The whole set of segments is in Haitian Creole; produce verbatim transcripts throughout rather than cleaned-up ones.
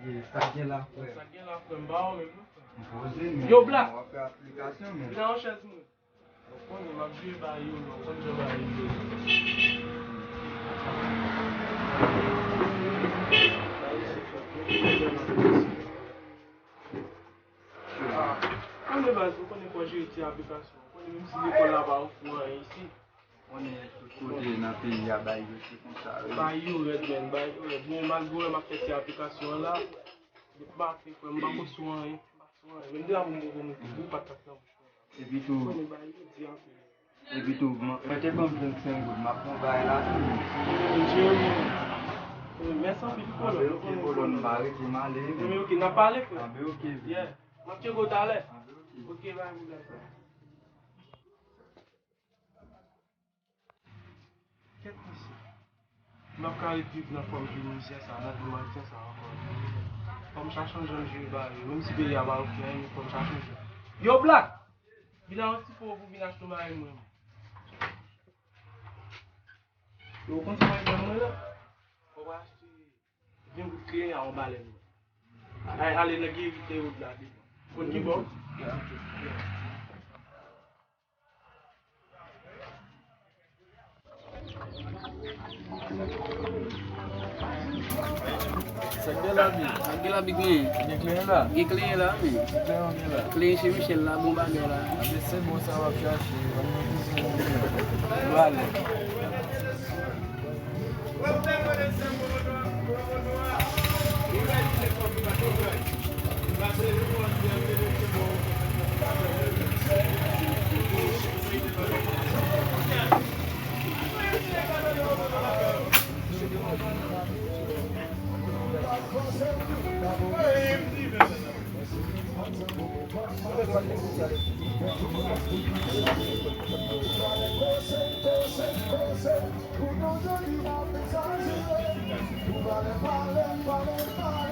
E sa gen la, frè? Sa gen la, frè, m pa wè menm non, frè. M poze, men Yo, Black! M ap fè aplikasyon, men Vin nan yon chèz mwen. Ou konnen m ap jwe ba yo, non, ou konn jan ba yo ye. Ba yo se fòt, yo konnen jan ba yo ye. Ah, ou konnen baz, ou konnen fò jere ti aplikasyon. Ou konnen menm si lekòl la pa ofri anyen isi. Konnen tout kote nan peyi a bay yo se konsa wi. Bay yo rèd, men, bay yo rèd. Men malgre w wè m ap fè ti aplikasyon an la, depi maten, frè, m pako sou anyen, m pa sou anyen. Menm de la pou m poko moute, gwo patat nan bouch mwen. Epi tou, Konnen bay yo di anpil. Epi tou, mwen, mwen te ban m vennsenk goud, m ap pran bagay la tou. Mèsi anpil, kolòn. Anben, ok, kolòn, m pa rete, m ale. Anben, ok, n ap pale, frè. Anben, ok, wi. Yeah. M ap tcheke w talè. Anben, ok. Ok, bay, m gade sa. Kèt mesye. M p ap ka ret viv nan fòm de mizè sa, nan de malsans sa ankò. Fò m chache yon jan jere bagay yo. Menm si peyi a pa ofri anyen, men fò m chache yon jan. Yo, Black! Vin la yon ti po pou vin achte yon bagay mwen. Yo, ou konn sa w ap ban mwen la? Fò w achte ven goud kleren a yon balèn mwen. Ay, ale nan Guerrier Road la devan. Konn ki bò? Sa k gen la, Big? Sa k gen la, Big Man? Gen kleren la? Gen kleren la, men. Ki kleren w gen la? Kleren Chez Michel la, bon bagay la. Anben, se bon sa w ap chache. Ban m yon ti sou moun. Yo ale.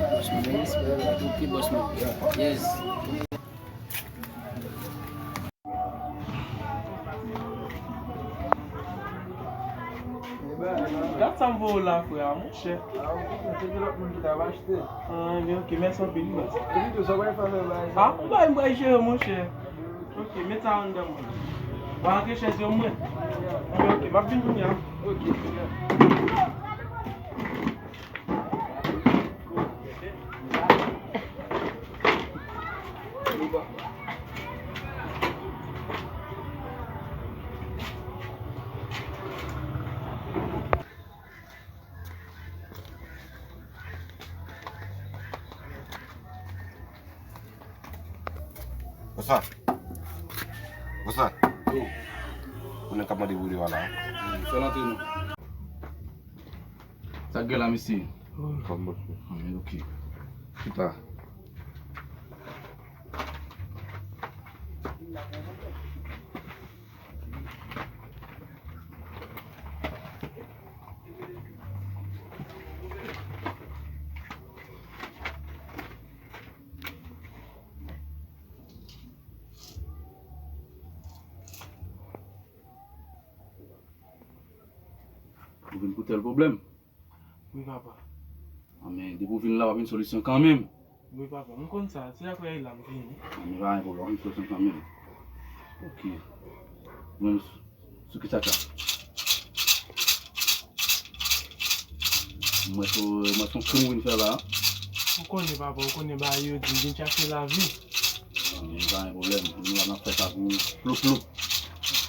Bòs mwen, respè, ok, bòs mwen. Yes. Gad sa m voye w la, frè a, monchè. Ah, ok, se te lòt moun ki t ap achte. Ah, ebyen, ok, mèsi anpil, wi, baz. Epi tou, sa w pral fè avèk bagay sa? Ah, m pral, m pral jere, monchè. Ok, met sa anndan mwen. W a rantre chèz yo mwen. Ebyen, ok, m ap vin kounye a. Ok, ok. What's up? What's up? Yo. Ou nèg k ap mande pou dewa la, hein? Fè l antre non. Sa k gen la, mesye? Kòm bon. Ah, ok. Chita. Ou vin pou tèl pwoblèm? Wi, papa. Ah, men, depi w vin la, w ap jwenn solisyon kanmenm. Wi, papa, m konn sa. Se apre la m vini. Ah, men pa gen pwoblèm, w ap jwenn solisyon kanmenm. Ok. Ou menm, sou ki sa k la? M wè se, m wè se yon krim ou vin fè la. Ou konnen, papa, ou konnen bagay yo di, m vin chache lavi. Ah, men pa gen pwoblèm. Nou la, n ap fè sa pou ou. Ploup, ploup.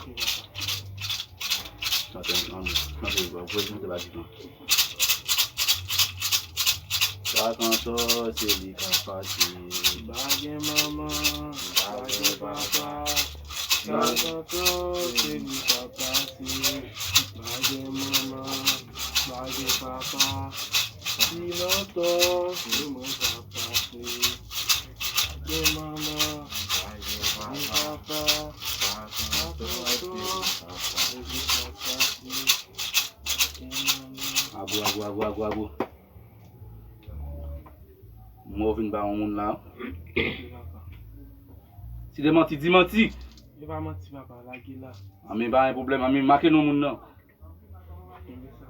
Ok, papa. Sa te ann, sa te, w ap prezante bagay lan. Sa k antò, se li k ap pase. Pa gen manman, pa gen papa. Sa k antò, se li k ap pase. Pa gen manman, pa gen papa. Si m antò, se mwen k ap pase. Pa gen manman, pa gen papa. Sa k antò, se li k ap pase. Agwo, agwo, agwo, agwo, agwo. M wè w vin ba yon moun la. Si de manti, di manti. E pa manti, papa, lage la. Anben, pa gen pwoblèm, anben, make non moun nan. Ok, mèsi.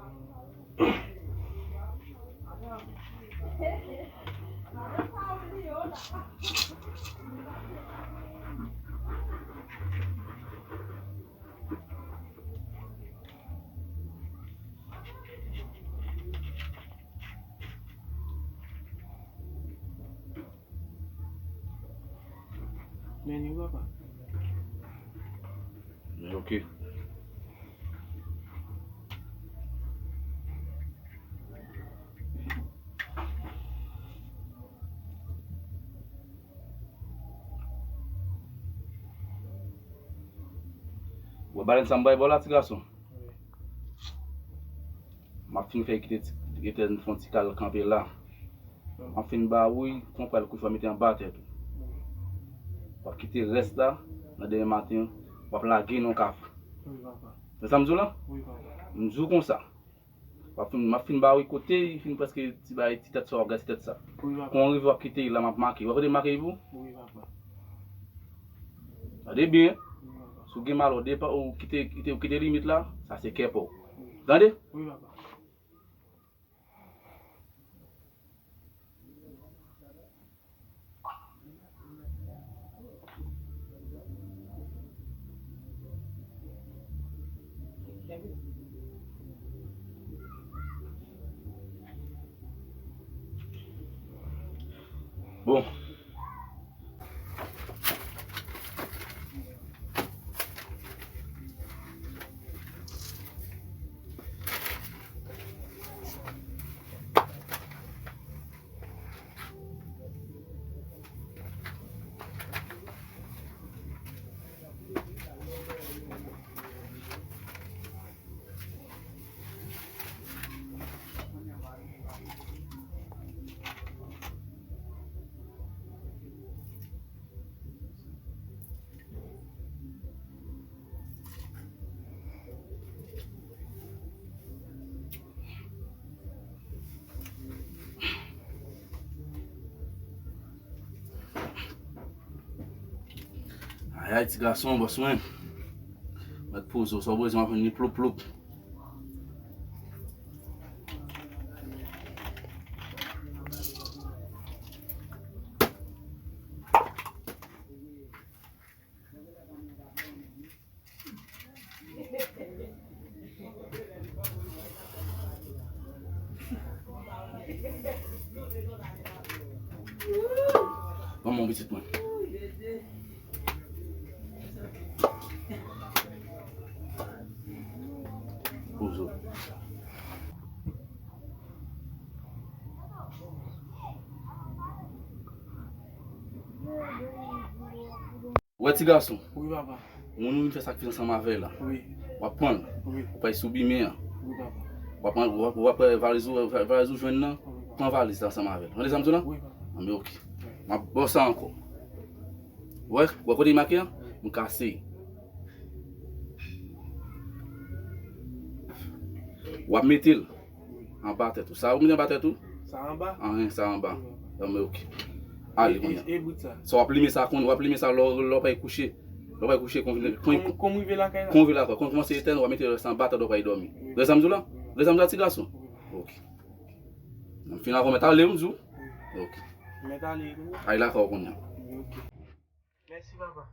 Men li papa. Men ok. Wè balèn sa m bay ba w la, ti gason. M ap fin fè kite ti, kite fè yon ti kal kanpe la. M ap fin ba ou, kon pral kouche w ap mete anba tèt ou. W ap kite rès la, nan demen maten, w ap lage nan kaf. Wi, papa. Se sa m di w la? Wi, papa. M di w konsa. W ap fin, m ap fin ba ou kote, fin prèske ti bay ti tèt sa, w ap gade ti tèt sa. Wi, papa. Kon rive w ap kite la, m ap make. W ap kote make pou? Wi, papa. Tande byen. Wi, papa. Si w gen malè, w depa, ou kite, kite, ou kite limit la, sa se kè pa w. Wi. Tande? Wi, papa. Bon. Ay, ay, ti gason, bòs mwen. Mèt poze w, sa w bezwen w ap jwenn li ploup, ploup. Ban m yon pitit mwen. Poze w. Wè ti gason. Wi, papa. Moun ou vin fè sakrifis ansanm avè l la. Wi. W ap pran l. Wi. Ou pral sou bimen an. Wi, papa. W ap pran, w ap, w ap pran valiz ou, va-, valiz ou jwenn nan. Wi, papa. Pran valiz la ansanm avè l. Tande sa m di w la? Wi, papa. Anben, ok. Wi. M ap ba w sa ankò. Wè, wè kote li make an? Wi. M kase. W ap mete l. Anba tèt ou. Sa ou mete anba tèt ou? Sa anba? Anyen, sa anba. Wi, papa. Anben, ok. Ale kounye a. E, e, e bout sa? Sa w ap limen sa, kon, w ap limen sa lè w, lè w pral kouche. Lè w pral kouche, kon, kon, kon, kon rive lakay la? Kon rive lakay. Kon kòmanse etèn, w ap mete rès anba tèt ou, w ap dòmi. Wi. Rès sa m di w la? Wi. Rès sa m di w la, ti gason? Wi. Ok. M fin avè w, mèt ale, m di w. Wi. Ok. Mèt ale, wi. Ale lakay w kounye a. Wi, ok. Mèsi, papa.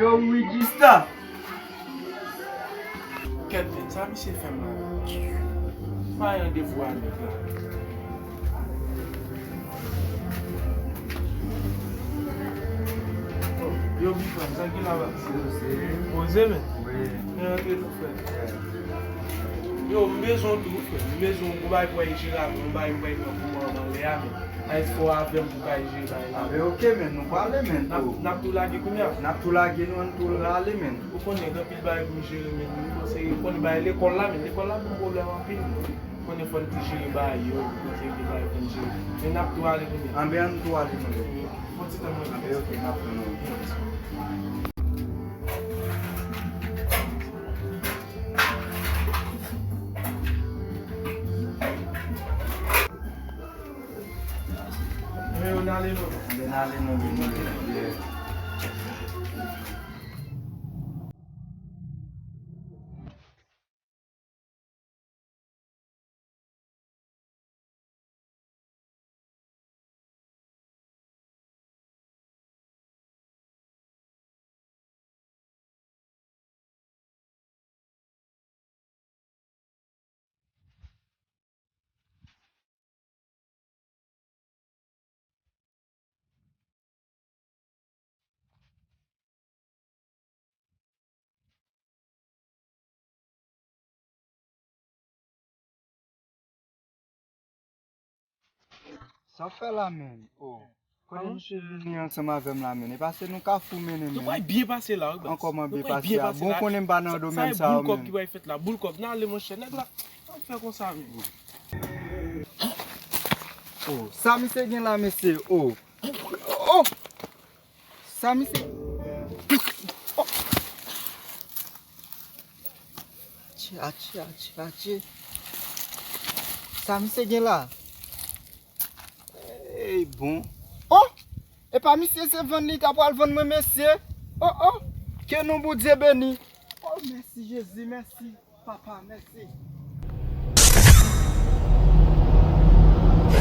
Yo, Wi Jista. Kèt men, sa misye fè m la? Pa randevou a nèg la. Yo, big man, sa ki la bas? Poze. Poze, men? Wi. Men antre non, frè. Yo, m bezwen w tou, frè. M bezwen w pou bay pou al jere avè m, bay pou al pran pou mwen anlè a, men. Èske w avè m pou kay jere bagay la? Anben, oke, men, nou prale, men. N ap, n ap tou lage kounye a? N ap tou lage, nou ann tou rale, men. Ou konnen, gen anpil bagay pou m jere, men. Nou panse, ou konnen bagay lekòl la, men. Lekòl la ban m pwoblèm anpil. Ou konnen fò n tou jere bagay yo, ou panse gen bagay pou n jere. Men n ap tou ale kounye a. Anben, ann tou ale, men. Fò ti tan mwen. Anben, oke, n ap tann ou. Men yo n ale non. Anben n ale non, men. Sa w fè la, menn? Oh. Kote misye vini ansanm avè m la, menn? E pase nou Kafou, menn, menn. Nou pral byen pase la, wi, baz. An kòman byen pase a? Bon, konnen m pa nan domèn sa yo, menn. Sa e boul kòb ki pral fèt la. Boul kòb, n ale, monchè, nèg la. An fè konsa, menn. Oh, sa misye gen la, mesye? Oh. Oh! Sa misye? Oh! Atye, atye, atye, atye. Sa misye gen la? Ey, bon. Oh! Epa misye se vann li ta pral vann mwen, mesye. Oh, oh! Ke non Bondye beni. Oh, mèsi Jezi, mèsi. Papa, mèsi.